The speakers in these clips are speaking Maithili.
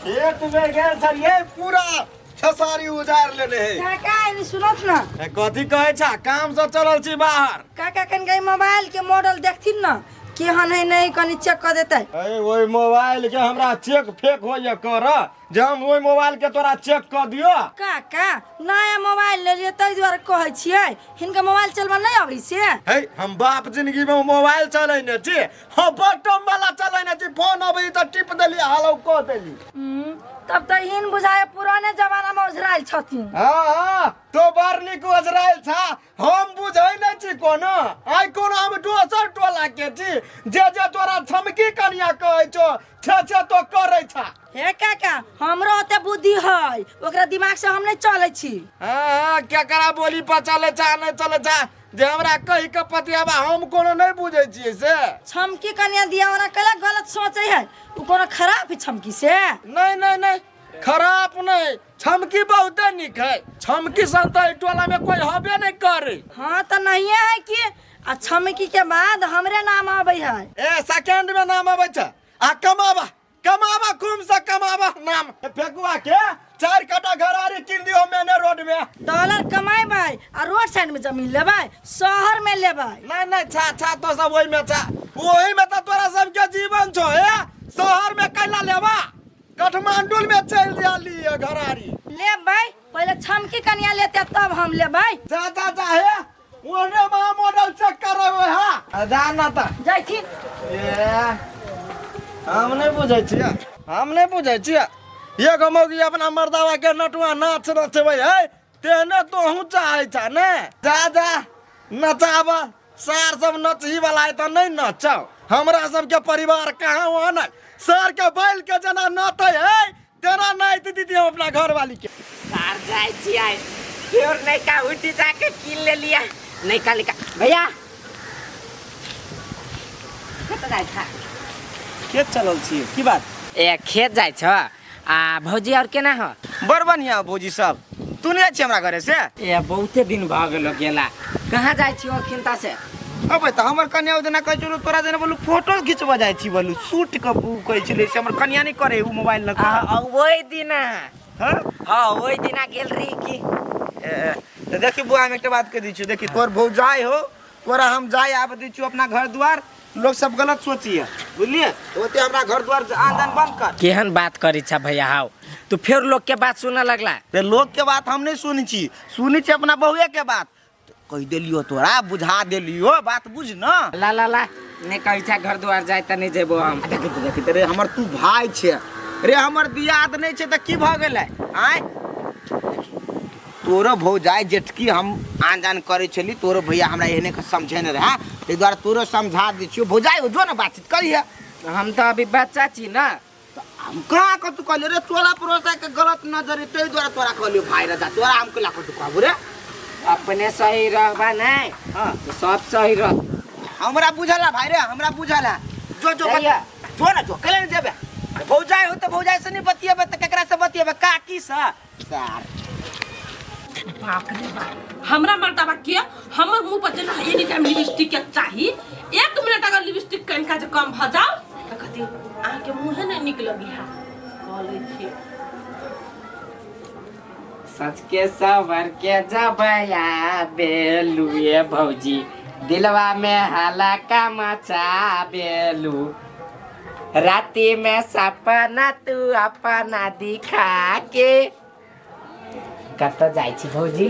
खेत में गेल छलियै पूरा खेसारी उजाड़ लेने है। काका एनी सुनत ना। ए, कथी कहै छा? काम से चलल छी बाहर। काका कन मोबाइल के मॉडल देखथिन ना, केहन है नहीं, कनी चेक कर देते। ए, ओहि मोबाइल के हमरा चेक फेक होइए कर जे हम ओहि मोबाइल के तोरा चेक कर दियो। काका नया मोबाइल लेलियै ताहि दुआरे कहै छियै, हिनका मोबाइल चलबा नहीं अबै से। हे, हम बाप जिंदगी में मोबाइल चलेने छी, हम बटन वाला चलेने छी। फोन अबै तऽ टिप देली, हालो कऽ देली। तब तऽ हिन बुझाय पुराने जमाना में ओझरायल छथिन। हाँ हाँ, तो बड़ नीक ओझरायल छा। हम बुझै नहि छी कोनो, आइ कोनो हम दोसर टोला के छी जे जे तोरा छमकी कनिया कहै छौ, छे छे तो करै छा। हे काका, हमरो ओते बुद्धि है, ओकरा दिमाग से हम नहीं चलै छी। हाँ हाँ, केकरा बोली पर चलै छा नहि चलै छा जे हमरा कहि के पतियाबा, हम कोनो नहि बुझै छियै से। छमकी कनिया दिया वाला कैला गलत सोचे है, उ कोनो खराब है छमकी से? नहीं नहीं नहीं, खराब नहीं, छमकी बहुते नीक है। छमकी सन तऽ एहि टोला में कोई हबे नहीं करे। हाँ तऽ नहीं है कि आ छमकी के बाद हमरे नाम आबै है। ए, सेकेंड में नाम आबै छै आ कमाबा कमाबा खूब से कमाबा नाम। फेकुआ के 4 कट्ठा घरारी किन दियो मेने रोड में। डॉलर कमेबै आ रोड साइड में जमीन लेबै, शहर में लेबै। नहीं नहीं, छा छा तो सब ओही में छा, ओही में तो तोरा सबके जीवन छो। ए, शहर में कैला लेबा, काठमांडू में चल जा लिए घरारी लेबै। पहले छमकी कनिया लेते तब हम लेबै। जा जा जा, हे ओने मा मॉडल चेक करबै। हा जा ना त जाइथिन। ए, हम नहीं बुझै छियै, हम नहीं बुझै छियै। एगो मौगी अपना मर्दावा के नटुआ नाच नचबै है तेहने तोहूँ चाहै छ ने? जा जा नचाब, सार सब नचही वाला है तऽ नहीं नचाओ। हमरा सबके परिवार कहाँ वहाँ नहीं, सार के बैल के जेना नचै है तेना नाचि दीदी हम अपना घरवाली के। सार जाइ छियै, फेर नयका हुड्डी जाके कीन लेलियै, नयका नयका। भैया कतऽ जाइ छ? खेत चलल छियै। की बात? ए, खेत जाइ छ। आ भौजी और केना हो? बड़ बढ़िया भौजी सब। तू नहीं जाइ छी हमरा घरे से? ए, बहुते दिन भऽ गेलो गेला। कहाँ जाइ छी अखिनता से? अबे तऽ हमर कन्या ओ दिना कहै छलौ तोरा जेना बोलू फोटो घिचबऽ जाइ छी, बोलू शूट के उ कहै छलै से हमर कन्या नहि करे उ मोबाइल लऽ आ, कऽ। आ, ओहि दिना? हाँ? हाँ, ओहि दिना गेल रही की। ए, तऽ देखी बुआ, हम एकटा बात कहि दै छियौ। देखी तोर भौजाइ हो, तोरा हम जाय आबऽ दै छियौ अपना घर दुआर, लोग सब गलत सोचिए बुझलिए, ओते हमरा घर द्वार आन जान बंद कर। केहन बात करै छ भैया हाउ, तू फेर लोग के बात सुनऽ लगला। ते लोग के बात हम नहीं सुनै छी, सुनै छी अपना बहुए के बात। कहि देलियो तोरा, बुझा देलियो बात, बुझ न। ला ला ला, नहीं कहै छ घर द्वार जाय त नहीं जेबो हम। देखी त, देखी त रे, हमर तू भाई छे रे, हमर दियाद नहीं छे त की भ गेलै? आय तोरो भौजाइ जेठकी हम आन जान करै छली, तोरो भैया हमरा एहने के समझेने रहे, ताहि दुआरे तोरो समझा दै छियौ। भौजाइ हो जो ने बातचीत करिहे। हम तऽ अभी बच्चा छी ना। तऽ हम कहाँ कतू कहलियो रे, तोरा परोसा के गलत नजर, ताहि दुआरे तोरा कहलियो भाई राजा, तोरा हम कैला कतू कहबो रे? अपने सही रहबा नहीं। हाँ। तो सब सही रह। हमरा बुझल है भाई रे, हमरा बुझल है। जो जो जाइया। जो ना जो, कैला नहीं जेबे? भौजाइ हो तऽ भौजाइ से नहीं बतियेबे तऽ केकरा से बतियेबे? काकी से? सार बाप रे बाप, हमरा मर्दाबा के हमर मुंह पर जेना एनी टाइम लिपस्टिक के चाही। एक मिनट अगर लिपस्टिक कनिका जे कम भ जाओ तऽ कहती अहाँके मुँहे नहि नीक लगी है। कह लै छियै। सच के सवर के जबया बेलुए भौजी, दिलवा में हाला का मचा बेलू, राति में सपना तू अपना दिखा के। कतऽ जाइ छी भौजी?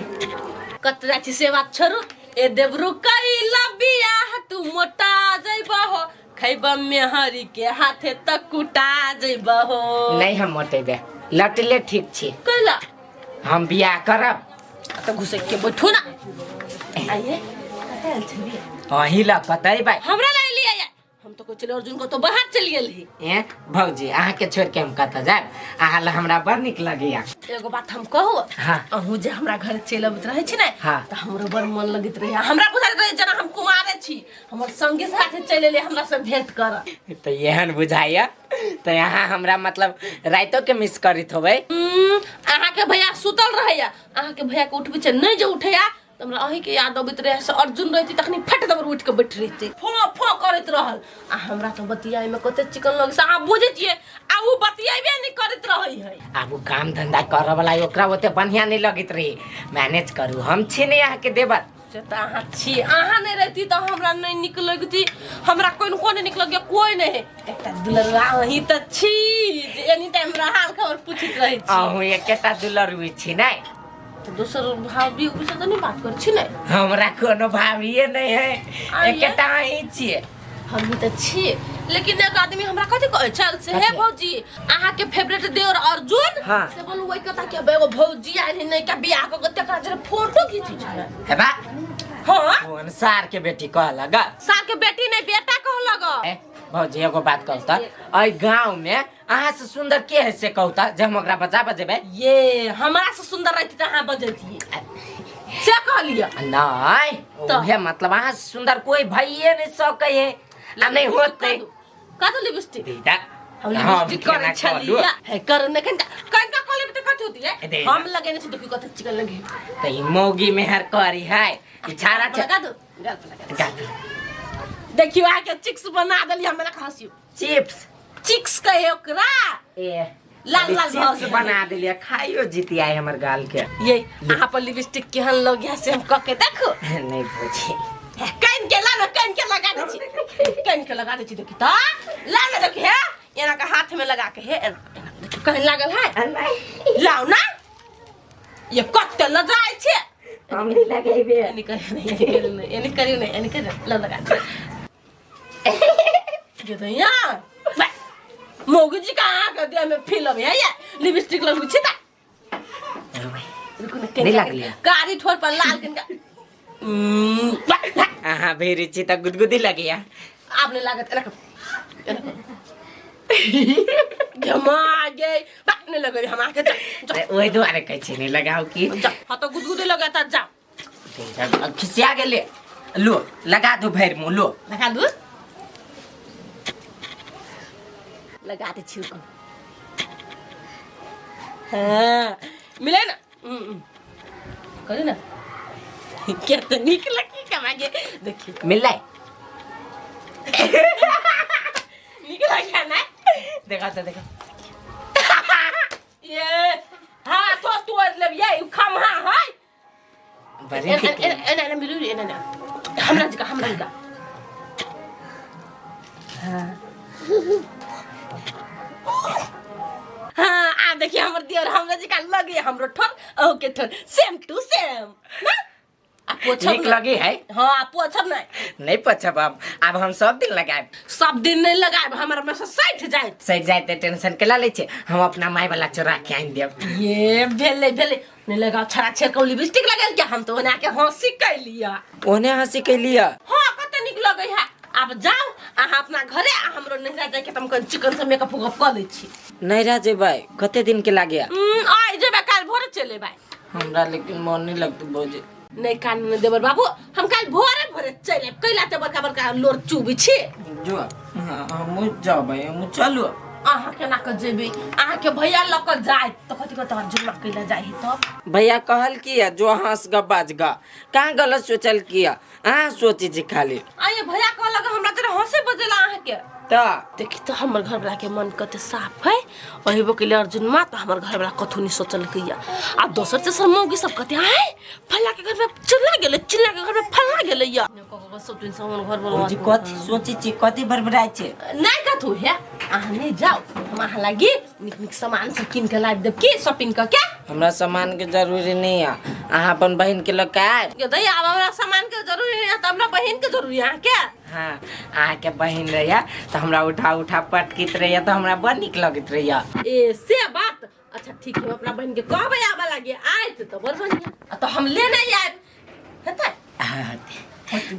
कतऽ जाइ छी से बात छोड़ू। ए देवरू, कैला बियाह तू मोटा जइबहो, खैब मेहरी के हाथे तक कुटा जइबहो। नहीं, हम मोटेबे, लटले ठीक छी। कैला? हम बियाह करब। तऽ घुसक के बैठू ना। आइए, कतऽ आयल छलियै? अहीं लग बतेबै। हमरा लग एलियै? हम तो कहै छलियै अर्जुन कतौ बाहर चलि गेल ही। ए भौजी, अहाँके छोड़ के हम कतऽ जायब? अहाँ लए हमरा बड़ नीक लगैया। एगो बात हम कहू? हाँ। अहूँ जे हमरा घर चलि अबैत रहै छी ने, हाँ। तऽ हमरो बड़ मन लगैत रहै। हमरा बुझाइत रहै जेना हम कुमारे छी, हमर संगी साथे चलि एलियै हमरा से भेंट करऽ। तऽ एहन बुझाइया तऽ अहाँ हमरा मतलब राइतो के मिस करैत होबै। अहाँके भैया सुतल रहैया, अहाँके भैया के उठबै छै नहि, जे उठैया तऽ हमरा अहीँके याद अबैत रहै से अर्जुन रहिती तखनी फट दबर उठि कऽ बैठ रहिती, फो फो करैत रहल। आ हमरा तऽ बतियाइमे कते चिकन लगै से अहाँ बुझै छियै, आ ओ बतियाबे नहि करैत रहैया। आब उ काम धंधा करऽ वाला ओकरा ओते बढ़िया नहीं लगैत रही। मैनेज करू, हम छी नहीं अहाँके देबर। से तऽ अहाँ छी, अहाँ नहि रहती तऽ हमरा नहि नीक लगती, हमरा कोई को नहि नीक लगे, कोई नहि। एकटा दुलरुआ अहीं तऽ छी जे एनी टाइम हमरा हाल खबर पूछैत रहै छी। अहूँ एकेटा दुलरुई छी नहीं? तऽ दोसर भाभी उभी से तऽ नहि बात करै छी ने? हमरा कोनो भाभिए नहीं है, आइए। एकेटा अहीं छियै। हमही तऽ छी, लेकिन एक आदमी हमरा कथी कहै छल से, हे कथी? भौजी अहाँके फेवरेट देवर अर्जुन, हाँ। से बोलू ओहि कथा के एगो भौजी आयल है नयका बियाह कऽ के, तकरा जरे फोटो घीचै छलै। हे बा। हाँ। कोन सार के बेटी कहलक ग? सार के बेटी नहि, बेटा कहलक। ए, भौजी एगो बात कहू तऽ, एहि गाँव में अहाँ से सुंदर के है से कहू तऽ, जे हम ओकरा बजा बजेबै। ये हमरा से सुंदर रहती तऽ अहाँ बजैतियै से कहलियै? नहीं, तऽ? उहे मतलब अहाँ से सुंदर कोई भइए नहीं सकै है आ नहीं होते। कतौ लिपस्टिक दीदा हम हम लिपस्टिक करै केना कहलू? छलियै हे करू ने, कनिका कनिका कऽ लेबै तऽ कथी होती है? दे। हम लगेने छी, देखियौ कते चिकन लगे। तऽ ई मौगी मेहर करी है ई छाड़ा लगा दो, गाल पर लगा दो। देखियौ अहाँके चिक्स बना देलियै हमरा, हँसियौ। चिप्स चिक्स कहे ओकरा। ए लाल लाल भऽ चिप्स गेल। बना देलियै, खाइयो जीती आइ हमर गाल के। ये अहाँ पर लिपस्टिक केहन लग गया से हम कऽ के देखू। नहीं भौजी। कन के ला ना, कन के लगा दै छी, कन के लगा दै छी, देखी तऽ ला ना, देखी हे एना के हाथ में लगा के, हे एना एना देखी केहन लागल है। नहीं। लाओ ना, ये कते लजाइ छै। हम नहीं लगेबे। एनी करियौ ने, एनी करियौ ने, एनी करियौ ने, एनी करियौ, ला लगा दे। ये तो यहाँ मौगी जी का आँख देह में फिल्म है, ये लिपस्टिक लगबै छी तऽ रुकू ने। नहि लागलै। कारी ठोर पर लाल कनिका अहाँ भेरी छी तऽ गुदगुदी लगैया। आब नहि लागत, एना करू, एना करू। घमा गे बा, नहि लगै हम आके जा जा। ओहि दुआरे कहै छी नहि लगाउ की। जा, हाँ तऽ गुदगुदी लगत, जा। खिसिया गेलै, लो लगा दू भरि मुँह लो। लगा दू, लगा दे छी। हाँ मिले ना, करू ना, क्या तो नीक लगी कमागे, देखिए। मिललै? नीक लगे ना? देखा तऽ देखा। ये हाँ तो तोड़ लेब, ये उ खम्हा है। बड़ी एना नीक। एना एना एना मिलू, एना एना हमरा जका, हमरा जका। हाँ आब देखिए हमर दियर हमरा जका लगे, हमरो ठोर अहूँ के ठोर सेम टू सेम ना। आ पोछब नीक नहि। लगे है। हाँ, आ पोछब नहीं। नहीं पोछब हम, आब हम सब दिन लगायब। सब दिन नहीं लगायब, हमरा में से सठि जायत। सठि जायत तऽ टेंशन केला लै छै, हम अपना माय वाला चोरा के आनि देब। ये भेलै भेलै, नहीं लगाओ। छड़ा छेड़ के लिपस्टिक लगेल के हम तो ओना के हंसी कैलिया। ओने हंसी कैलिया? हाँ, कते नीक लगै है। आब जाउ अहाँ अपना घरे, आ हमरो नैहरा जाके हम कनि चिकन से मेकअप उकअप कऽ लै छी। नैहरा जेबै? कते दिन के लागैया? आइ जेबै, काल्हि भोरे चलि एबै। हमरा लेकिन मन नहीं लगतै भौजी। नहीं कान में देबर बाबू, हम काल्हि भोरे भोरे चलि आयब। कैला ते बड़का बड़का लोर चुबै छी? जो हमहूँ जेबै, हमहूँ चलू। अहाँ केना कऽ जेबै? अहाँके भैया लऽ कऽ जायत तऽ कथी कहत, जुम्मा कैला जाइ है तब? भैया कहल किया जो हंस ग बाज ग, कहाँ गलत सोचल किया, अहाँ सोचै छी खाली। आइए भैया कहलक हमरा जरा हंसे बजेला अहाँके। तऽ देखी तऽ हमर घरवला के मन कते साफ है। अहिबो के लिए अर्जुन माँ तऽ हमर घरवला कथू नहीं सोचलकै। आ दोसर तेसर मौगी सब कहते आय फल्ला के घर में चिल्ला गेलै, चिल्ला के घर में फल्ला गेलै। या सब दिन से हमर घर भौजी कथी सोचै छी, कथी बड़बड़ाइ छै? नहीं कथू है, अहाँ नहीं जाओ, हम अहाँ लागी नीक नीक सामान सब कीन के लाबि देब की शॉपिंग कऽ के। हमरा सामान के जरूरी नहीं है, अहाँ अपन बहिन के लऽ के आयब। ये दैया, आब हमरा सामान के जरूरी नहीं है तऽ हमरा बहिन के जरूरी है अहाँके। हाँ, अहाँके बहिन रहैया तऽ हमरा उठा उठा पटकित रहैया तऽ हमरा बड़ नीक लगैत रहैया। ए से बात, अच्छा ठीक है, हम अपना बहिन के कहबै आबऽ लागे, आयत तऽ बड़ बढ़िया, आ तऽ हम लेने आयब हेतै। हाँ,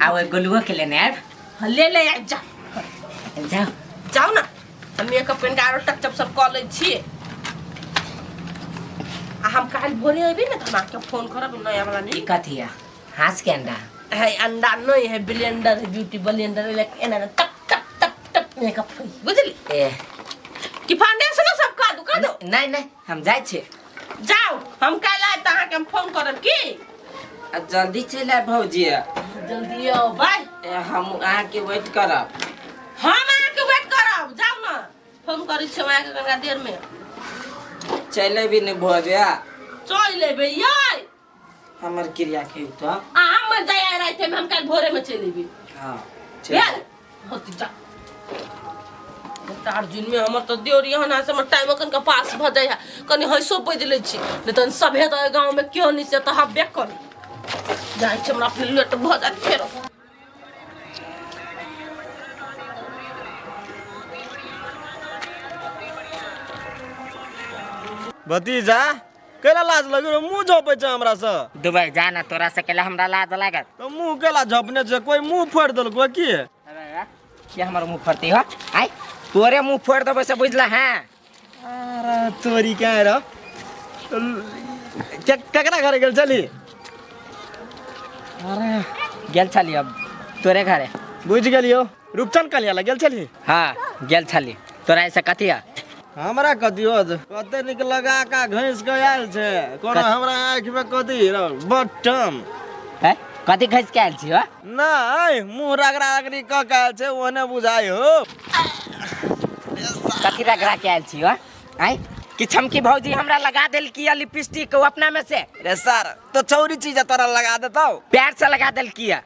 आ ओहि गोलुओ के लेने आयब। हाँ, ले ले आयब, जाउ। जाउ। जाउ ना, हम मेकअप पेन के आरो टचअप सब कऽ लै छी। आ हम काल्हि भोरे अयबै ने तऽ हम अहाँके फोन करब नया वाला। ई नहीं कथी है, हाँस के अंडा है? अंडा नहीं है, ब्लेंडर है, ब्यूटी ब्लेंडर है, एना एना टप टप टप टप मेकअप होइ, बुझली? ए कि फाउंडेशन सब कऽ दू, कऽ दू? नहीं नहीं, हम जाइ छी। जाउ, हम काल्हि आयब तऽ अहाँके हम फोन करब की। आ जल्दी चलि आयब भौजी। जल्दी आउ बाय। ए, हम अहाँके वेट करब। हम अहाँके वेट करब, जाउ ने, फोन करै छी हम अहाँके कनिका देर में। चलि अयबी नहि भोरे। चल एबै यै। हमर क्रिया के तो अहाँ मर जाय आइ रातिमे, हम काल्हि भोरेमे चलि एबै। हाँ। भेल होती जा अर्जुन में हमर तऽ देओर यहाँ से हमर टाइम अखन के पास भऽ जाइ है, कनि हँसो बजि लै छी, नहि तहन सभे तऽ गाँवमे केओ नहि से तऽ हब्बे करी जाइ छै, हमरा अपने लेट भऽ जायत फेरो। भतीजा, कैला लाज लगे? मुँह झोपै छै हमरा से। दुबई जा ना, तोरा से केला हमरा लाज लागत? तऽ मुँह कैला झपने छै? कोई मुँह फोड़ि देलको की? अरे, के हमर मुँह फोड़ती हो? आइ तोरे मुँह फोड़ देबै से, बुझला? हाँ। अरे तोरी क्या रह, केकरा घरे गेल चली? अरे गेल छली अब तोरे घरे। बुझि गेलियो, रूपचंद कलिया लग गेल छली? हाँ, गेल छली। तोरा ऐसे कथी है? हमरा कथी हो, कते नीक लगा का घैंस के आयल छै कोनो हमरा आँखि में कथी बटम है? कथी घसि के आयल छी हो? नहीं, मुँह रगड़ा रगड़ी कऽ के आयल छै, ओहने बुझाइ हो। कथी रगड़ा के आयल छी हो? आइ कि छमकी भौजी हमरा लगा देलकी है लिपस्टिक, वो अपना में से। रे सर, तो चौरी चीज तोरा लगा देतौ? प्यार से लगा देलकी है,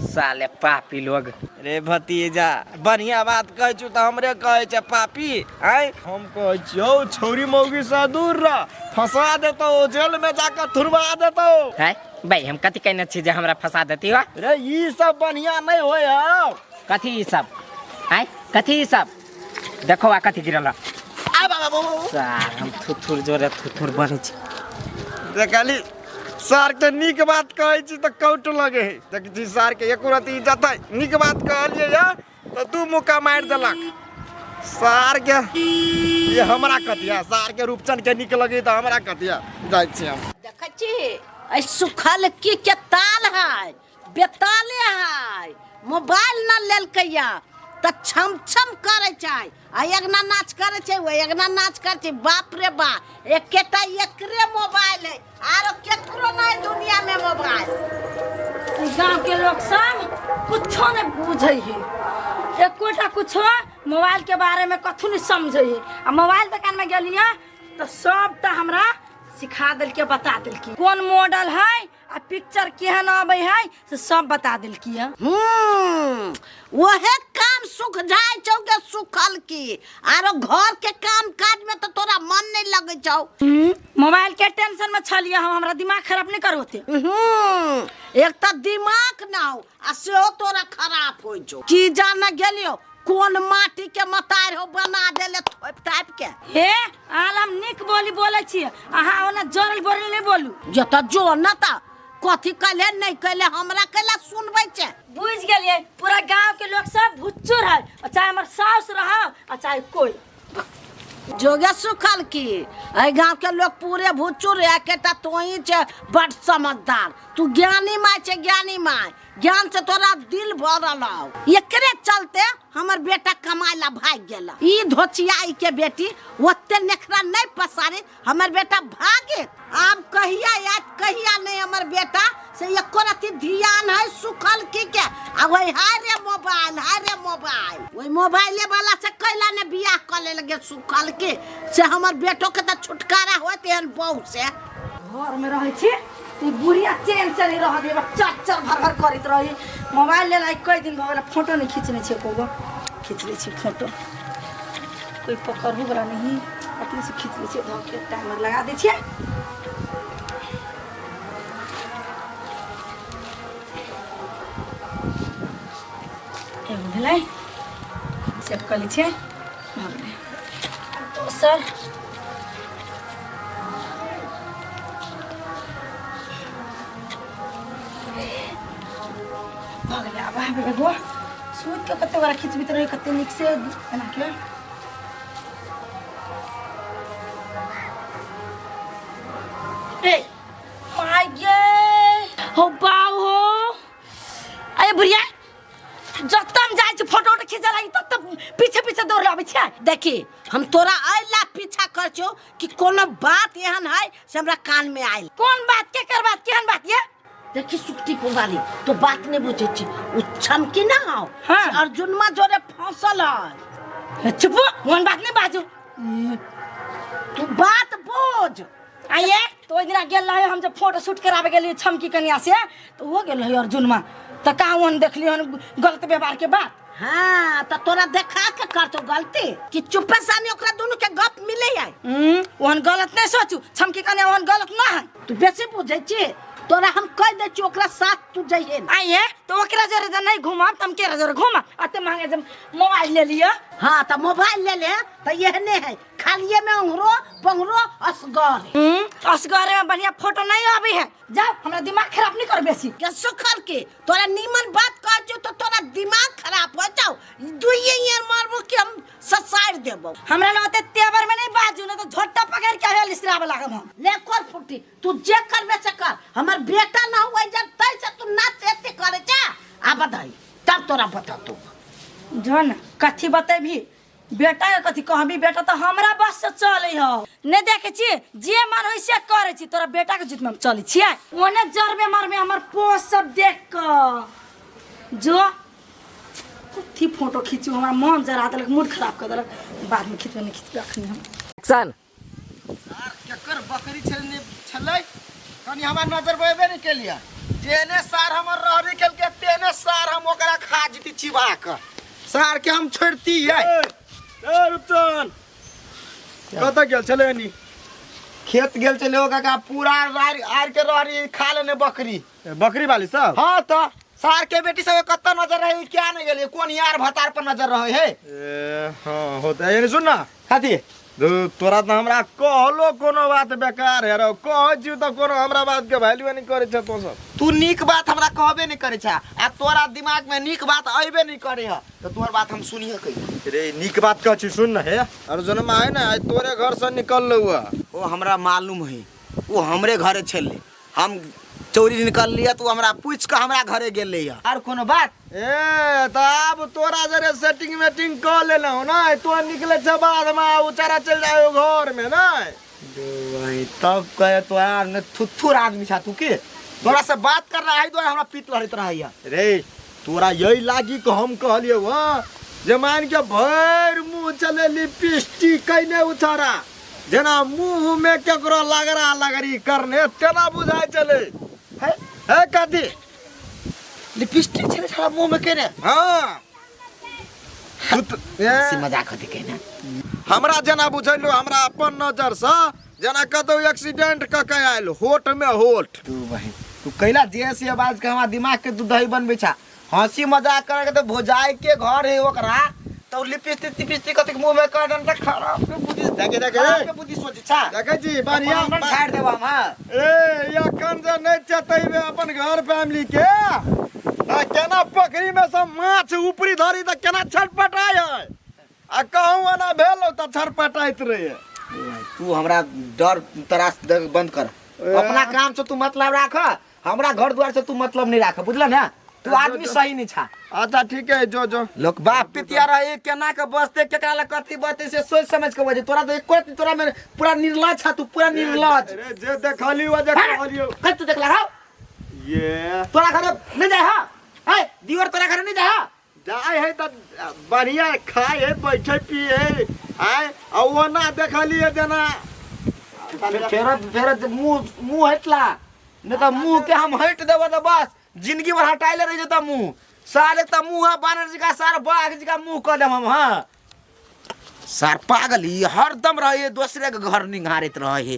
साले पापी लोग। रे भतीजा, बढ़िया बात कहै छु तऽ हमरे कहै छै पापी। आँय, हम कहै छियौ छौरी मौगी से दूर रह, फंसा देतौ, जेल में जाकर थुरवा देतौ। है भाई, हम कथी कहने छी जे हमरा फंसा देती हो? रे, ई सब बढ़िया नहीं होय हौ। कथी ई सब? आय कथी ई सब? देखो आ कथी गिरल। आ बाबा बाबा। सार हम थुथुर जोरे थुथुर बनै छी। देखली, सार के नीक बात कहै छी तऽ कौट लगे है। देख छी सार के एको रति इज्जत है? नीक बात कहलियै या तऽ दू मुक्का मारि देलक सार के। ये हमरा कथिया सार के रूपचन के नीक लगे तऽ हमरा कथिया? जाइ छी हम। देखै छी, एहि सुखल की के ताल है, बेताले है। मोबाइल न लेलकैया तऽ छम छम करै छै, आ एगना नाच करै छै, ओ एगना नाच करै छै। बाप रे बा, एकेटा एकरे मोबाइल है, आरो केकरो नहीं दुनिया में मोबाइल। गांव के लोग सब कुछो नहीं बुझै है, एकोटा कुछो मोबाइल के बारे में कथू नहीं समझै है। आ मोबाइल दुकान में गेलियै तऽ सबटा हमरा सिखा देलकै, बता देलकै कोन मॉडल है आ पिक्चर केहन अबै है, से सब बता देलकै है। वहे काम सुख जाय छौ के सुखल की, आरो घर के काम काज में तो तोरा मन नहीं लगै छौ। मोबाइल के टेंशन में छलियै हम, हमरा दिमाग खराब नहीं करो होते। एक तऽ दिमाग ना हो आ सेहो तोरा खराब होइ छौ। की जाने गेलियो कोन माटी के मतार हो बना देले थोप ताप के। हे आल, हम नीक बोली बोलै छियै, अहाँ ओना जरल बोली नहीं बोलू। जे तऽ जो न तऽ कथी कैले नहीं कैले, हमरा कैला सुनबै छै? बुझि गेलियै, पूरा गांव के लोग सब भुच्चुर है, आ चाहे हमर साउस रहो आ चाहे कोई। जोगे सुखल की, एहि गांव के लोग पूरे भुच्चुर, एकेटा तोही छै बड समझदार। तू ज्ञानी माय छै, ज्ञानी माय, ज्ञान से तोरा दिल भरल हौ। एकरे चलते हमर बेटा कमाय ला भाग गेल। ई धोचियाई के बेटी ओते नेखरा नहीं पसारी, हमर बेटा भागे। आब कहिया आयत कहिया नहीं हमर बेटा, से एको रति ध्यान है सुखल की के? आ वही हाय रे मोबाइल, हाय रे मोबाइल, ओहि मोबाइले वाला से कैला ने बियाह कऽ लेल गे सुखल के, से हमर बेटो के तऽ छुटकारा होत एहन बहू से। घर में रहै छी ई बुढ़िया चैन से नहीं रह देबा, चर चर भर भर करैत रही। मोबाइल ले कई दिन भऽ गेल, फोटो नहीं खींचने छियै एको। खींच लै छी फोटो, कोई पकड़ू वाला नहीं, अपने से खींच लै छियै। धऽ के टाइमर लगा दै छियै। एगो भेलै, सेव कऽ लै छियै, भऽ गेलै। दोसर भऽ गेलै। आब आब एगो सुति कऽ कते गोरा खिचबैत रहै, कते नीक से एना के। ए my गे हो बाउ हो। अरे बुढ़िया, जतऽ हम जाइ छी फोटो उटो खींचे लागी, तब तक पीछे पीछे दौड़ आबै छै। देखी, हम तोरा अइला पीछा कर छौ कि कोनो बात एहन है से हमरा कान में आयल। कोन बात? के कर बात? केहन बात ये? देखी सुक्ति वाली, तो बात नहीं बुझे छी, उ छमकी ना हो। हाँ। से अर्जुनमा जोरे फंसल है। चुप, कोन बात नहीं बाजू। तू बात बोझ। जो। आइए तो ओहि दिना गेल रहे हम जब फोटो शूट कराबे गेलियै छमकी कनिया से, तो ओहो गेल रहे अर्जुनमा, तऽ कहाँ ओहन देखलियै हन गलत व्यवहार के बात। हाँ तो तोरा देखा के करतो गलती कि चुप्पे सानी ओकरा दोनों के गप मिले है। ओहन गलत नहीं सोचू, छमकी कनिया ओहन गलत ना है। तू बेसी बुझै छी, तोरा हम कह दै छी ओकरा साथ तू जइहे ना। आइए तो ओकरा जरे जे नहीं घुमब त हम केरा जरे घुमब? अते महंगा जब मोबाइल ले लिअ। हाँ तो मोबाइल ले ले तो एहने है, खालिए में अंगरो पंगरो असगर। असगरे में बढ़िया फोटो नहीं आबे है। जाओ हमरा दिमाग खराब नहीं कर बेसी। के सुखल के तोरा नीमन बात कह छौ तो तोरा दिमाग खराब हो जाओ, दुइये यार मारबो कि हम ससार देबो। हमरा लग ओते तेवर में नहीं बाजू, नहीं तो झोटा पकड़ के हेल इसरावे लागब हम। ले कर फुटी, तू जे करबे से कर, हमर बेटा ना हुआ जब तै से तू नाच एते करे जा आ बधाई तब तोरा बता तू। जन कथी बतेबी बेटा के कथी कहबी, बेटा तो हमरा बस से चले हो नहीं देखे छी जे मन होई से करे छी, तोरा बेटा के जुत में हम चले छियै। ओने जरबे मरबे हमर पोस्ट सब देख क जो कथी फोटो खींचू, हमरा मन जरा देलक, मूड खराब कर देलक। बाद में खींचबे नहीं खींचबे अखनी हम। एक्शन। सार केकर बकरी छलने छलै कनी हमरा नजर बएबे नहीं केलिया, जेने सार हमर रहरी केलके तेने सार हम ओकरा खा जीती चिबा क, सार के हम छोड़ती है। ए रूपचंद कतऽ गेल छलै एनी? खेत गेल छलै ओ काका, पूरा आर आर के रहरी खा लेने बकरी। ए, बकरी वाली सब? हाँ तो सार के बेटी सब कतऽ नजर रहे क्या नहीं गेलिए, कोन यार भतार पर नजर रहे है। ए हाँ होता है। सुन ना कथी? तोरा तो हमरा कहलो कोनो बात बेकार है रो, कहै छियौ तऽ कोनो हमरा बात के वैल्यू नहीं करै छै तो सब। तू नीक बात हमरा कहबे नहीं करै छै आ तोरा दिमाग में नीक बात अयबे नहीं करे है तो तोहर बात हम सुनिए कहियो। रे नीक बात कहै छी सुन न हे अर्जुनमा है ना, आइ तोरे घर से निकललौ है। ओ हमरा मालूम है, ओ हमरे घरे छलै, हम चोरी निकल लिया तो हमरा पूछ के हमरा घरे गेलै है। आर कोनो बात? ए त आब तोरा जरे सेटिंग वेटिंग क लेलहुँ ना, तो निकले छै बाद में उचारा चल जाए घर में ना। भाई तब कहे तोरा ने थुथुर आदमी छा तू के, तोरा से बात कर रहा है तो हमरा पीत लड़त रहा है। रे तोरा यही लागी के हम कहलियौ हँ जे मान के भरि मुँह चले लिपस्टिक कैने उचारा जेना मुँह में केकरो लगरा लगरी करने तेना बुझाइ चले है है कथी लिपस्टिक छले छला मुँह में केने? हाँ हंसी मजाक होते केने। हमरा जेना बुझैलो हमरा अपन नजर से जेना कतौ एक्सीडेंट क के आयल होठ में होठ। तू बहिन तू कैला जे से आवाज के हमरा दिमाग के तू दही बनबै छा, हंसी मजाक करे के तो भोजाई के घर है ओकरा तो लिपस्टिक तिपिस्टिक कतेक मुँह में कर दन त खराब के बुद्धि देखे देखे खराब के बुद्धि सोचे छा। देखे छी बढ़िया छाड़ देब हम। हाँ ए अखन जे नहीं चतेबे अपन घर फैमिली के त केना पोखरी में सब माछ ऊपरी धरी त केना छटपटाय है आ कहूँ एना भेल त छटपटाइत रहे। तू हमरा डर तरास बंद कर, अपना काम से तू मतलब राख, हमरा घर द्वार से तू मतलब नहीं राख, बुझल ना? तू आदमी सही नहीं छा। अच्छा ठीक है जो जो लोग बाप पितिया रहे केना के बसते केकरा लग कथी बसते से सोच समझ के बजे, तोरा तो एको तोरा में पूरा निर्लज छा तू, पूरा निर्लज। अरे जे देखली वो जे कहलियो कल तू देखला हो ये तोरा घर नहीं जाए हा, ए दियोर तोरा घर नहीं जाए हा, जाए है त बढ़िया खाए है बैठे पिए है आए आ ओना देखलिए जेना फेर फेर मुंह मुंह हटला नहीं तो मुंह के हम हट देबो तो बस जिंदगी भर हटाइले रह जेता मुंह, सारे त मुंह बानर जी का सार बाघ जी का मुंह कर देम हम। हाँ सार पागल ही हरदम रहे दूसरे के घर निहारत रहे।